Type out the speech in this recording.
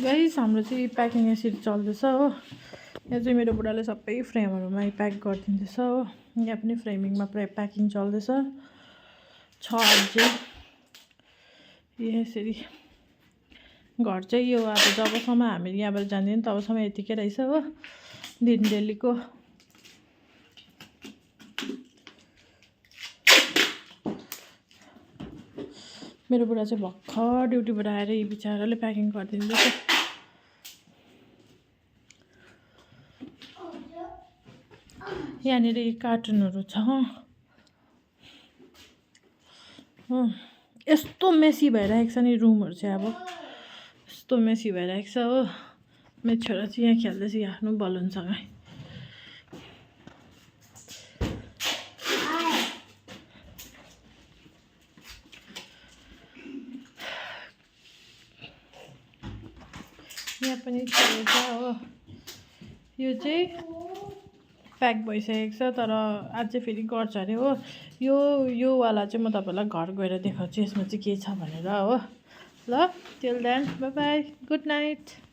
Guys हाम्रो चाहिँ packing यसरी चल्दैछ हो। यहाँ चाहिँ मेरो बुढाले सबै फ्रेमहरूमा प्याक गरिदिँदैछ हो। यहाँ पनि फ्रेमिङमा प्याकिङ चल्दैछ छ अझै। यसरी घर चाहिँ यो अब जबसम्म हामी यहाँबाट जाँदैन तबसम्म यतिकै रहेछ हो दिन डेलीको। मेरो बुढा चाहिँ भर्खर ड्युटीबाट आएर यी बिचाराले प्याकिङ गरिदिँदैछ। यहाँनिर कार्टुनहरू छ हो। यस्तो मेसी भइरहेको छ नि रुमहरू चाहिँ अब यस्तो मेसी भइरहेको छ हो। मेरो छोरा चाहिँ यहाँ खेल्दैछ आफ्नो बलुनसँग। यहाँ पनि चल्छ हो। यो चाहिँ प्याक भइसकेको छ तर अझै फेरि गर्छ अरे हो। यो वाला चाहिँ म तपाईँलाई घर गएर देखाउँछु यसमा चाहिँ के छ भनेर हो। ल till then bye bye good night.